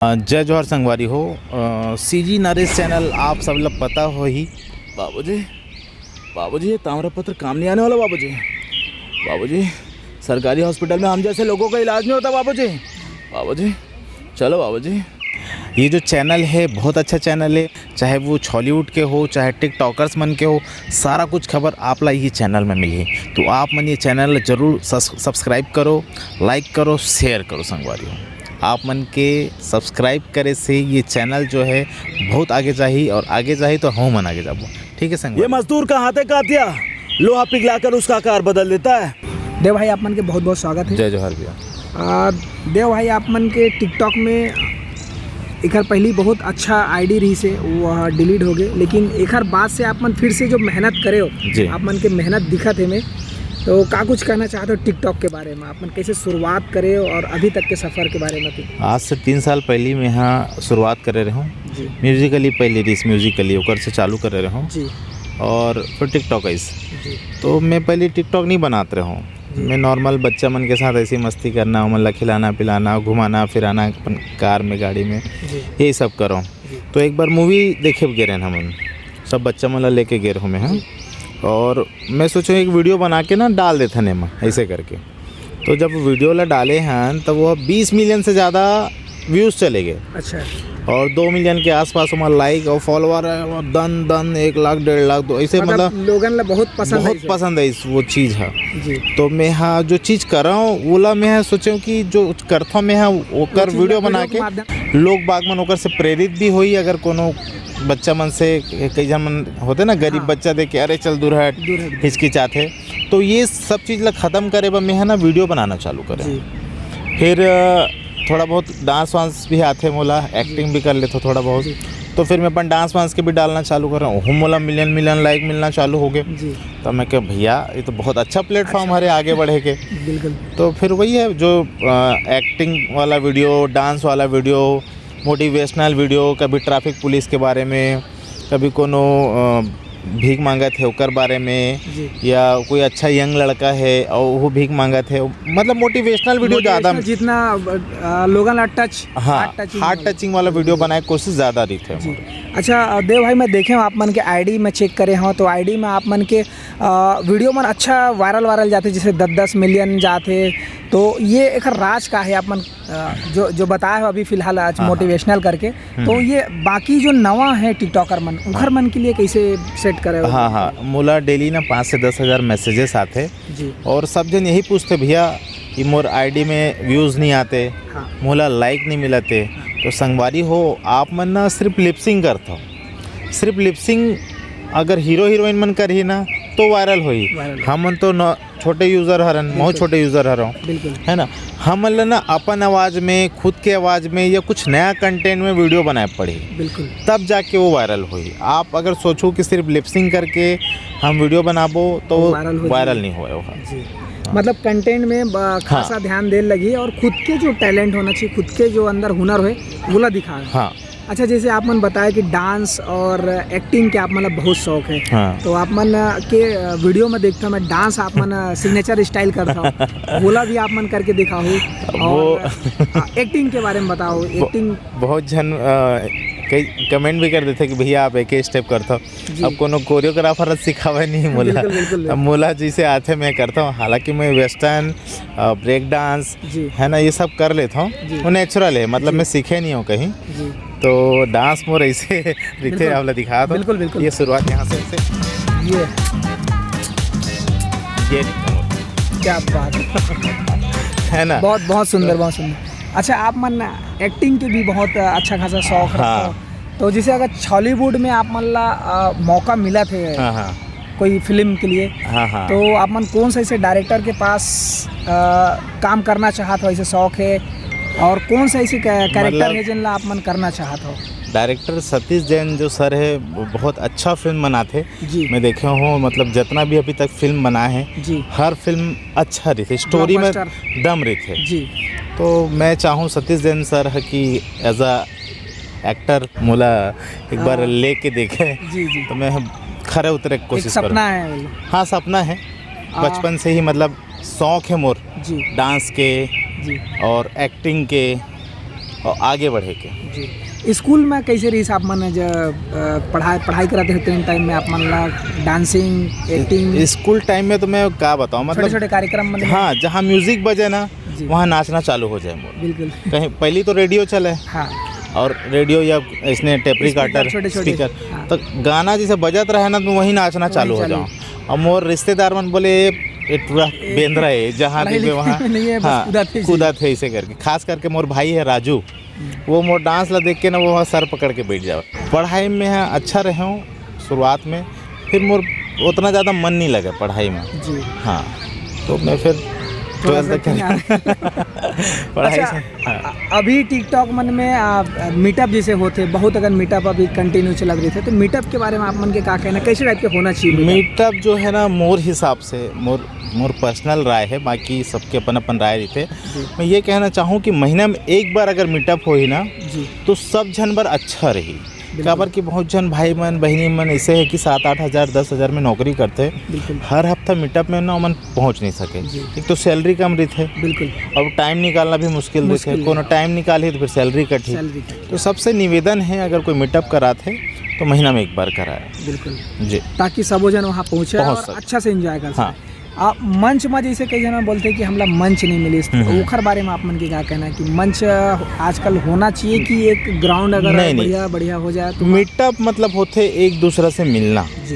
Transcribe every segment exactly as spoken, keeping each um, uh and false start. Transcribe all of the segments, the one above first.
अ, जय जोहार संगवारी हो। सीजी नरेश चैनल आप सब ला पता होही। बाबूजी, बाबूजी, ये ताम्रपत्र काम नहीं आने वाला बाबूजी। बाबूजी, सरकारी हॉस्पिटल में हम जैसे लोगों का इलाज नहीं होता बाबूजी। बाबूजी, चलो बाबूजी। ये जो चैनल है, बहुत अच्छा चैनल है। चाहे वो छॉलीवुड के हो, चाहे टिकटॉकर्स मन के हो, सारा कुछ खबर आप ला ये चैनल में मिलही। तो आप मन ये चैनल जरूर सब्सक्राइब करो, लाइक करो, शेयर करो संगवारी हो। आप मन के सब्सक्राइब करे से ये चैनल जो है बहुत आगे जाही, और आगे जाही तो हम मन आगे जाबो। ठीक है संगवारी। ये मजदूर का हाथ है कातिया, लोहा पिघलाकर उसका आकार बदल देता है। देव भाई, आप मन के बहुत बहुत स्वागत है। जय जोहार भैया। आ, देव भाई, आप मन के टिकटॉक में एकर पहली बहुत अच्छा आईडी रही से, वो डिलीट हो गए, लेकिन एकर बाद से आप मन फिर से जो मेहनत करे हो, जी। आप मन के मेहनत दिखत है में, तो का कुछ कहना चाहते हो टिकटॉक के बारे में? आप मन कैसे शुरुआत करे हो और अभी तक के सफर के बारे में कुछ? आज से तीन साल पहली मैं यहाँ शुरुआत करे रहे हूँ। जी। म्यूजिकली पहली रीस म्यूजिकली ओकर से चालू करे रहे हूँ। जी। और फिर टिकटॉक आइस। जी। तो मैं पहले टिकटॉक नहीं बनात रहे हूँ। जी। मैं नॉर्मल बच्चा मन के साथ ऐसी मस्ती करना, ओमन ला खिलाना पिलाना, घुमाना फिराना अपन कार में, गाड़ी में, जी। यही सब करो। जी। तो एक बार मूवी देखे गे रहन हमन, सब बच्चा मन ला लेके गे रहूँ मैं, हाँ। जी। और मैं सोचो एक वीडियो बना के ना डाल देथन एमा, ऐसे करके। तो जब वीडियो ला डाले हन, तो वो बीस मिलियन से ज़्यादा व्यूज चले गए। अच्छा। और दो मिलियन के आसपास हमारा लाइक और फॉलोअर है, और दन दन एक लाख, डेढ़ लाख, तो ऐसे मतलब मतलब लोगन ला बहुत पसंद है बहुत इसे। पसंद है इस, वो चीज़ है। जी। तो मैं हाँ, जो चीज़ कर रहा हूँ, ओला मैं हाँ सोचे हूँ कि जो करता हूँ मैं हाँ, ओकर वो चीज़ वीडियो ला बना वीडियो के के माध्यम लोग बाग मन ओकर से प्रेरित भी होई। अगर कोनो बच्चा मन से, कई जन मन होते ना गरीब हाँ। बच्चा देख के, "अरे चल दूर हट, दूर हट।" हिचकिचात है, तो ये सब चीज़ ला खत्म करे बर मैं है ना वीडियो बनाना चालू करे। जी। फिर, अ, थोड़ा बहुत डांस वांस भी आथे मोला, जी। एक्टिंग भी कर लेथो थोड़ा बहुत। जी। तो फिर मैं अपन डांस वांस के भी डालना चालू करे, ओहू मोला मिलियन मिलियन लाइक मिलना चालू हो गए। जी। तो मैं कहा, "भैया, ये तो बहुत अच्छा प्लेटफॉर्म अच्छा। हरे आगे बढ़े के।" बिल्कुल। तो फिर वही है जो, अ, एक्टिंग वाला वीडियो, डांस वाला वीडियो, मोटिवेशनल वीडियो, कभी ट्रैफिक पुलिस के बारे में, कभी कोनो, अ, भीख मांगत है ओकर बारे में, जी। या कोई अच्छा यंग लड़का है और वो भीख मांगत है, मतलब मोटिवेशनल वीडियो ज़्यादा मोटिवेशनल जितना, अ, लोगन ला टच, हाँ, हार्ट टचिंग हार्ट वाला। टचिंग वाला वीडियो जी। बनाए के कोशिश ज़्यादा रही थे जी। हमारे। अच्छा, अ, देव भाई, मैं देखे हूँ आप मन के आईडी में चेक करे हूँ, तो आईडी में आप मन के, अ, वीडियो मन अच्छा वायरल वायरल जाते, जैसे दस दस मिलियन जाते, तो ये एक राज का है आप मन अ, जो, जो बताए हो अभी फिलहाल आज हाँ, हाँ। मोटिवेशनल करके, हम्म, तो हम्म। ये बाकी जो नवा है टिकटॉकर मन, उखर हाँ। मन के लिए कैसे सेट करे हो? हाँ, हाँ, मोला डेली ना पाँच से दस हज़ार मैसेजेस आते जी। और सब जन यही पूछते, "भैया, ये मोर आईडी में व्यूज नहीं आते, हाँ। मोला लाइक नहीं मिलते।" हाँ। तो संगवारी हो, आप मन ना सिर्फ लिपसिंग करत हो, सिर्फ लिपसिंग अगर हीरो हीरोइन मन करही ना, तो वायरल होही। वायरल होही। हम मन तो न-, छोटे यूजर हरन, महू बिल्कुल। छोटे यूजर हरव, बिल्कुल। है ना? हमन ल ना अपन आवाज में, खुद के आवाज में या कुछ नया कंटेंट में वीडियो बनाए पड़ही, बिल्कुल। तब जाके वो वायरल होही। आप अगर सोचो कि सिर्फ लिपसिंग करके हम वीडियो बनाबो, तो वो वायरल हो वायरल जाही। नहीं होए ओहा। जी। हाँ। मतलब कंटेंट में ब-, खासा हाँ। ध्यान दे लगी और खुद के जो टैलेंट होना चाहिए, खुद के जो अंदर हुनर होए, वोला दिखा। हाँ। अच्छा, जैसे आप मन बताए कि डांस और एक्टिंग के आप मन ला बहुत शौक है, हाँ। तो आप मन के, अ, वीडियो में देखता मैं डांस आप मन, अ, सिग्नेचर स्टाइल करता हो, वोला भी आप मन करके दिखाओ। वो और, अ, एक्टिंग के बारे में बताओ, वो एक्टिंग। बहुत झन, अ, कई कमेंट भी कर देते कि भैया आप एक ही स्टेप करता हो। जी। अब कोनो कोरियोग्राफर सिखावे नहीं मोला। बिल्कुल, बिल्कुल। अब मोला जैसे आथे मैं करता हूँ, हालांकि मैं वेस्टर्न, अ, ब्रेक डांस, जी। है ना, ये सब कर लेता हूँ। जी। वो नेचुरल है, मतलब जी। मैं सीखे नहीं हूँ कहीं। जी। तो डांस मोर ऐसे रिथे, बिल्कुल। आप ला दिखा दो। बिल्कुल, बिल्कुल। ये शुरुआत यहाँ से, ऐसे। ये। ये। क्या बात। है ना? बहुत, बहुत सुंदर, बहुत सुंदर। अच्छा, आप मन एक्टिंग के भी बहुत अच्छा खासा शौक हाँ। रखते हो। तो जैसे अगर छॉलीवुड में आप मन ला, अ, मौका मिलत है हाँ, हाँ। कोई फिल्म के लिए, हाँ, हाँ। तो आप मन कौन सा ऐसे डायरेक्टर के पास, अ, काम करना चाहत हो, ऐसे शौक है, और कौन सा ऐसे कै-, कैरेक्टर मतलब है जिन ला आप मन करना चाहत हो? डायरेक्टर सतीश जैन जो सर है, वो बहुत अच्छा फिल्म बनाते। जी। मैं देखे हूँ, मतलब जितना भी अभी तक फिल्म बना है, जी। हर फिल्म अच्छा रही थी, स्टोरी में ब्लॉकबस्टर। दम रही थे। जी। तो मैं चाहूँ सतीश जैन सर है कि एज अ एक्टर मोला एक बार हाँ। लेके देखे, जी, जी। तो मैं खरे उतरे के एक कोशिश सपना करूँ। है वो। हाँ, सपना है। आ। बचपन से ही, मतलब, शौक है मोर जी। डांस के जी। और एक्टिंग के। और आगे बढ़े के। जी। स्कूल में कैसे रहिस आप मन ज-, अ, पढ़ाई, पढ़ाई करत रहे तेन टाइम में आप मन ला डांसिंग, एक्टिंग? स्कूल टाइम में तो मैं का बताऊँ, मतलब, छोटे-छोटे कार्यक्रम, मतलब? हाँ, जहाँ म्यूजिक बजे ना, जी। वहाँ नाचना चालू हो जाए मोर। बिल्कुल। कहीं पहली तो रेडियो चले। हाँ। और रेडियो या इसने टेप स्पीकर, रिकॉर्डर, छोटे-छोटे। स्पीकर। हाँ। तो गाना जैसे बजत रहे ना, तो वहीं नाचना वहीं चालू हो चालू। जाऊँ। और मोर रिश्तेदार मन बोले, "ये, ये टूरा ए, बेंदरा है, जहाँ पढ़ाई देखे लिखाई वहाँ।" में नहीं है, बस हाँ, कूदत है इसे। कूदत है इसे करके। खास करके मोर भाई है राजू, हम्म। वो मोर डांस ला देख के ना, वो सर पकड़ के बैठ जाओ। पढ़ाई में हाँ, अच्छा रहे हूँ शुरुआत में, फिर मोर उतना ज़्यादा मन नहीं लगे पढ़ाई में। जी। हाँ, तो मैं फिर थोड़ा ट्वेल्थ सा तक किनारे। पढ़ाई अच्छा, से, हाँ। अ-, अभी TikTok मन में, आ, मीटअप जैसे होते, बहुत अगर मीटअप अभी कंटिन्यू चलत रहिथे, तो मीटअप के बारे में आप मन के का कहना, कैसे टाइप के होना चाहिए मीटअप? मीटअप जो है ना, मोर हिसाब से, मोर, मोर पर्सनल राय है, बाकी सबके अपन अपन राय रहिथे। जी। मैं ये कहना चाहूँ कि महीना में एक बार अगर मीटअप होही ना, जी। तो सब झन बर अच्छा रही। बिल्कुल। काबर कि बहुत झन भाई मन, बहिनी मन ऐसे है कि सात आठ हज़ार, दस हज़ार में नौकरी करथे। बिल्कुल। हर हफ्ता मीटअप में ना ओमन पहुँच नहीं सके। जी। एक तो सैलरी कम रहिथे। बिल्कुल। अब टाइम निकालना भी मुश्किल रहिथे। मुश्किल है। कोनो टाइम निकालही तो फिर सैलरी कटही। सैलरी कटही। तो सबसे निवेदन है, अगर कोई मीटअप करात है तो महीना में एक बार कराए। बिल्कुल। जी। ताकि सबो झन वहाँ पहुँचे पहुँच और सके। अच्छा से एंजॉय कर सके। हाँ। आ, मंच में जैसे कई जना बोलथे कि हमला मंच नहीं मिलिस, हम्म, हम्म। ओखर बारे में आप मन के का कहना है कि मंच, अ, आजकल होना चाहिए कि एक ग्राउंड अगर नहीं, नहीं। बढ़िया, बढ़िया हो जाए तो? मीटअप मतलब होथे एक दूसरा से मिलना। जी।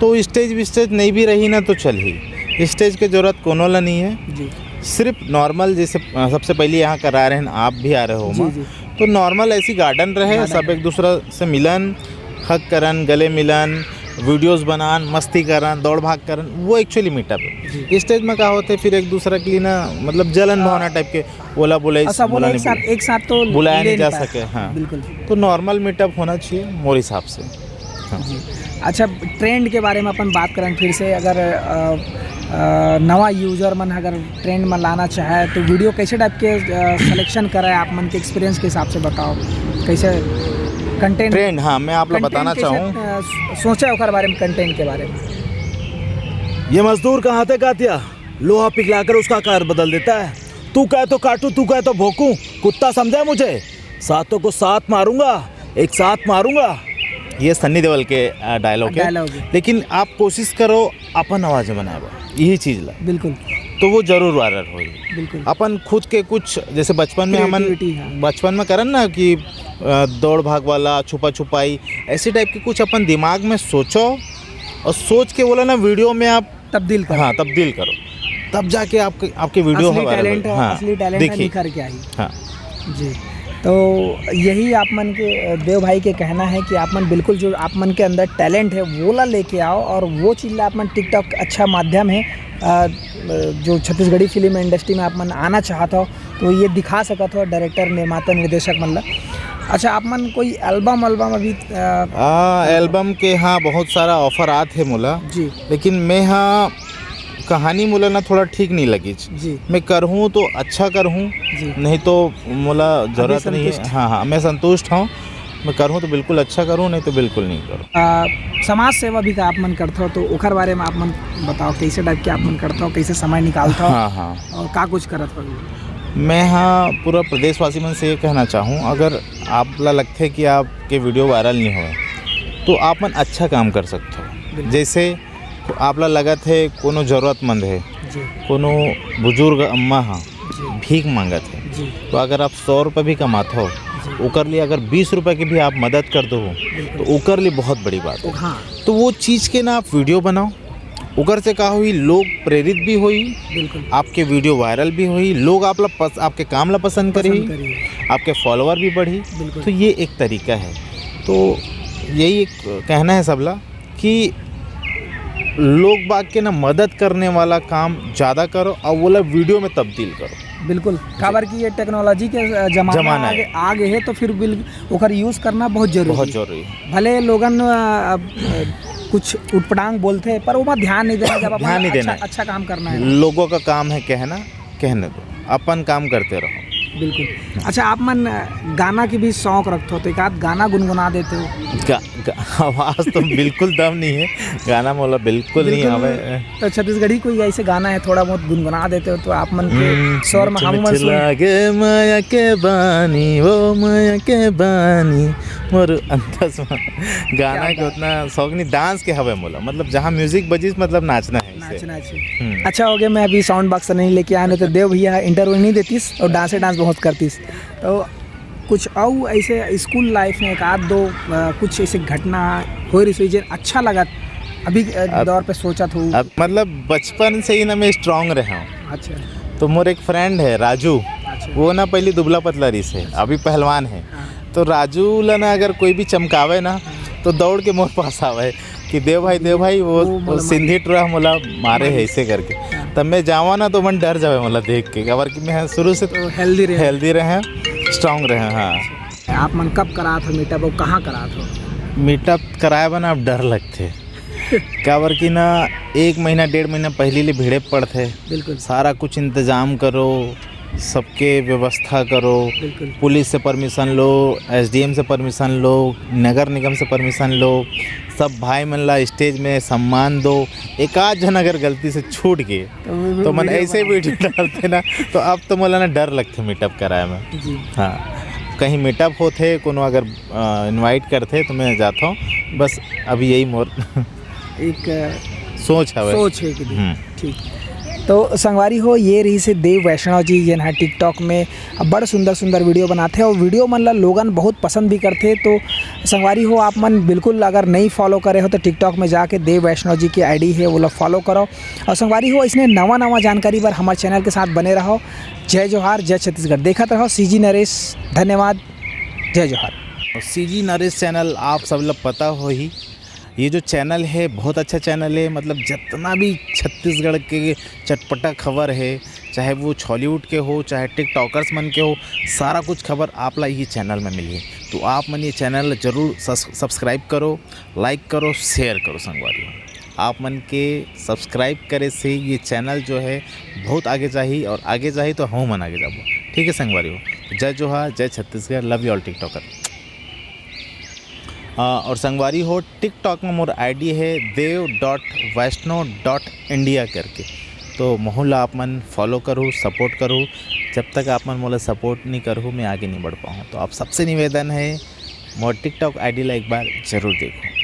तो स्टेज विस्टेज नहीं भी रही ना तो चलही, स्टेज के जरूरत कोनो ला नहीं है। जी। सिर्फ नॉर्मल जैसे, अ, सबसे पहले यहाँ करा रहे हैं, आप भी आ रहे हो जी, वहाँ। जी। तो नॉर्मल ऐसी गार्डन रहे, गार्डन सब रहे। एक दूसरा से मिलन, हग करन, गले मिलन, वीडियोज़ बनान, मस्ती करन, दौड़ भाग करन, वो एक्चुअली मीटअप है। जी। स्टेज में का होथे, फिर एक दूसरा के लिए ना, मतलब, जलन हाँ। भावना टाइप के, ओला बुलाइस, अच्छा, बोला बोला नहीं एक साथ, बुलाइस। एक साथ तो बुलाया ले नहीं नहीं जा पाए। सके, हाँ। बिल्कुल। तो नॉर्मल मीटअप होना चाहिए मोर हिसाब से। हाँ। जी। अच्छा, ट्रेंड के बारे में अपन बात करन फिर से, अगर, अ, अ, नवा यूजर मन अगर ट्रेंड में लाना चाहे तो वीडियो कैसे टाइप के, अ, सिलेक्शन करे, आप मन के एक्सपीरियंस के हिसाब से बताओ, कैसे कंटेंट? ट्रेंड, हाँ, मैं आप ला कंटेंट बताना कैसे, चाहूँ। अ, सोचे ओकर बारे में, कंटेंट के बारे में? ये मजदूर का हाथ है कातिया, लोहा पिघलाकर उसका कार बदल देता है। तू कहे तो काटू, तू कहे तो भोंकू, कुत्ता समझा मुझे? सातों को सात मारूंगा, एक साथ मारूंगा। ये सन्नी देओल के, अ, डायलॉग है। डायलॉग है। लेकिन आप कोशिश करो अपन आवाज में बनावा, यही चीज ला। बिल्कुल। तो वो जरूर वायरल होई। बिल्कुल। अपन खुद के कुछ, जैसे बचपन में हमन, क्रिएटिविटी, हाँ। बचपन में करन ना कि, अ, दौड़ भाग वाला, छुपा छुपाई, ऐसे टाइप के कुछ अपन दिमाग में सोचो और सोच के बोला ना वीडियो में आप तब्दील करो। हाँ, तब्दील करो, तब जाके आपके, आपके वीडियो असली वायरल टैलेंट, होई। हाँ, असली टैलेंट है, देखिए। निखर के आई। हाँ। जी, तो यही आप मन के, अ, देव भाई के कहना है कि आप मन बिल्कुल जो आप मन के अंदर टैलेंट है, वो ला लेके आओ और वो चीज़ ला आप मन, TikTok अच्छा माध्यम है, अ, जो छत्तीसगढ़ी फिल्म इंडस्ट्री में आप मन आना चाहत हो, तो ये दिखा सकत हो डायरेक्टर, निर्माता, निर्देशक मन ला। अच्छा, आप मन कोई एल्बम, एल्बम अभी, अ, हाँ, एल्बम के, हाँ, बहुत सारा ऑफर आत हे मोला। जी। लेकिन मैं, हाँ, कहानी मोला ना थोड़ा ठीक नहीं लगी। जी। मैं करहूँ तो अच्छा करहूँ, जी। नहीं तो मोला अभी जरूरत नहीं है। संतुष्ट। हाँ, हाँ, मैं संतुष्ट हूँ। मैं करहूँ तो बिल्कुल अच्छा करूँ, नहीं तो बिल्कुल नहीं करूँ। आ, समाज सेवा भी का आप मन करथो, तो ओखर बारे में आप मन बताओ, कैसे टाइप के आप मन करथो, कैसे समय निकालथो? हाँ, हाँ। और का कुछ करत हो? मैं, हाँ, पूरा प्रदेशवासी मन से ये कहना चाहूँ, अगर आप ला लगथे कि आपके वीडियो वायरल नहीं होए, तो आप मन अच्छा काम कर सकथो। बिल्कुल। जैसे आप ला लगत है कोनो जरूरतमंद है, जी। कोनो बुजुर्ग अम्मा हा जी। भीख मांगत है, जी। तो अगर आप सौ रुपये भी कमात हो, जी। ओकर लिए अगर बीस रुपये की भी आप मदद कर दो, बिल्कुल। तो ओकर लिए बहुत बड़ी बात है। हाँ। तो वो चीज़ के ना आप वीडियो बनाओ, ओकर से का होई, लोग प्रेरित भी होई, बिल्कुल। आपके वीडियो वायरल भी होई, लोग आप ला पस-, आपके काम ला पसंद पसंद करी, करी। आपके फॉलोअर भी बढ़ी। बिल्कुल। तो ये एक तरीका है। तो यही एक कहना है सबला कि लोग बाग के ना मदद करने वाला काम ज़्यादा करो और वो ला वीडियो में तब्दील करो। बिल्कुल, जी। काबर कि ये टेक्नोलॉजी के, अ, जमाना जमाना आगे, है। आगे है, तो फिर बिल-, ओकर यूज़ करना बहुत जरूरी बहुत है। जरूरी है। भले लोगन, अ, अब, अ, कुछ उटपटांग बोलते हैं, पर ओमा ध्यान नहीं देना, जब अपन ध्यान नहीं अच्छा, देना है। अच्छा काम करना है। लोगों का काम है कहना, कहने दो, अपन काम करते रहो। बिल्कुल। अच्छा, आप मन गाना के भी शौक रखथो, तो एक आध गाना गुनगुना देते हो? गा-, गा-, आवाज़ तो बिल्कुल दम नहीं है, गाना मोला बिल्कुल नहीं बिल्कुल। आवे। तो छत्तीसगढ़ी कोई ऐसे गाना है, थोड़ा बहुत गुनगुना देते हो, तो आप मन के हम्म, स्वर में मीठ हम मीठ मन सुन लागे माया के बानी, वो माया के बानी, मोर अंदर से। गाना क्या के बात। उतना शौक नहीं, डांस के हवे मोला, मतलब, जहाँ म्यूजिक बजिस, मतलब, नाचना है इसे। नाचना है। हम्म। अच्छा हो गया, मैं अभी साउंड बॉक्स नहीं लेके आया, नहीं तो देव भैया इंटरव्यू नहीं देतीस और डांसे डांस बहुत करतीस। तो कुछ अउ ऐसे स्कूल लाइफ में एक आध दो, अ, कुछ ऐसे घटना हो रही, जे अच्छा लगा अभी, अ, अब दौर पे सोचा था? अब, मतलब, बचपन से ही ना मैं स्ट्रांग रहा हूँ। अच्छा। तो मोर एक फ्रेंड है राजू, अच्छा। वो ना पहले दुबला पतला रहिस हे, अभी पहलवान है। हाँ। तो राजू ला ना अगर कोई भी चमकावे ना, हाँ। तो दौड़ के मोर पास आवे कि देव भाई, देव भाई, वो, वो वो मोला सिंधी मारे। टुरा मोला मारे मारे। है ऐसे करके। हाँ। तब मैं जावा ना तो मन डर जावे मोला देख के, काबर कि मैं शुरू से तो हेल्दी रहे। हेल्दी रहे, स्ट्रांग रहे। हाँ। आप मन कब करात हो मीटअप और कहाँ करात हो? मीटअप कराए बर ना अब डर लगथे। काबर कि ना एक महीना, डेढ़ महीना पहली ले भीड़े पड़थे। बिल्कुल। सारा कुछ इंतजाम करो, सबके व्यवस्था करो, बिल्कुल। पुलिस से परमिशन लो, एसडीएम से परमिशन लो, नगर निगम से परमिशन लो, सब भाई मन ला स्टेज में सम्मान दो। एक आध झन अगर गलती से छूट गए, तो वो तो मन वीडियो ऐसे बना। वीडियो डालते ना, तो अब तो मोला ना डर लगथे मीटअप कराए में। जी। हाँ, कहीं मीटअप होथे, कोनो अगर, अ, इनवाइट करथे, तो मैं जाता हूँ। बस अभी यही मोर एक, अ, सोच हवे। सोच है कि नहीं? हम्म। ठीक। तो संगवारी हो, ये रहिस हे देव वैष्णव जी, जेन ह TikTok में बड़ सुंदर सुंदर वीडियो बनाथे और वीडियो मन ला लोगन बहुत पसंद भी करथे। तो संगवारी हो, आप मन बिल्कुल अगर नहीं फॉलो करे हो तो TikTok में जाके देव वैष्णव जी की आईडी है, वो ला फॉलो करो। और संगवारी हो, इसने नवा नवा जानकारी बर हमारे चैनल के साथ बने रहो। जय जोहार, जय छत्तीसगढ़, देखत रहो सीजी नरेश। धन्यवाद, जय जोहार। सीजी नरेश चैनल आप सब ला पता हो ही, ये जो चैनल है बहुत अच्छा चैनल है, मतलब जितना भी छत्तीसगढ़ के चटपटा खबर है, चाहे वो छॉलीवुड के हो, चाहे टिकटॉकर्स मन के हो, सारा कुछ खबर आप ला ये चैनल में मिली है। तो आप मन ये चैनल जरूर सब्स-, सब्सक्राइब करो, लाइक करो, शेयर करो संगवारी हो। आप मन के सब्सक्राइब करे से ये चैनल जो है बहुत आगे जाही और आगे जाही तो हम मन आगे जाबो। ठीक है संगवारी हो, जय जोहार, जय छत्तीसगढ़, लव यू ऑल टिकटॉकर। अ, और संगवारी हो, टिकटॉक में मोर आईडी है देव डॉट वैष्णव डॉट इंडिया करके। तो महू ला आप मन फॉलो करू, सपोर्ट करू। जब तक आप मन मोला सपोर्ट नहीं करू, मैं आगे नहीं बढ़ पाऊँ। तो आप सबसे निवेदन है, मोर टिकटॉक आईडी ला एक बार जरूर देखो।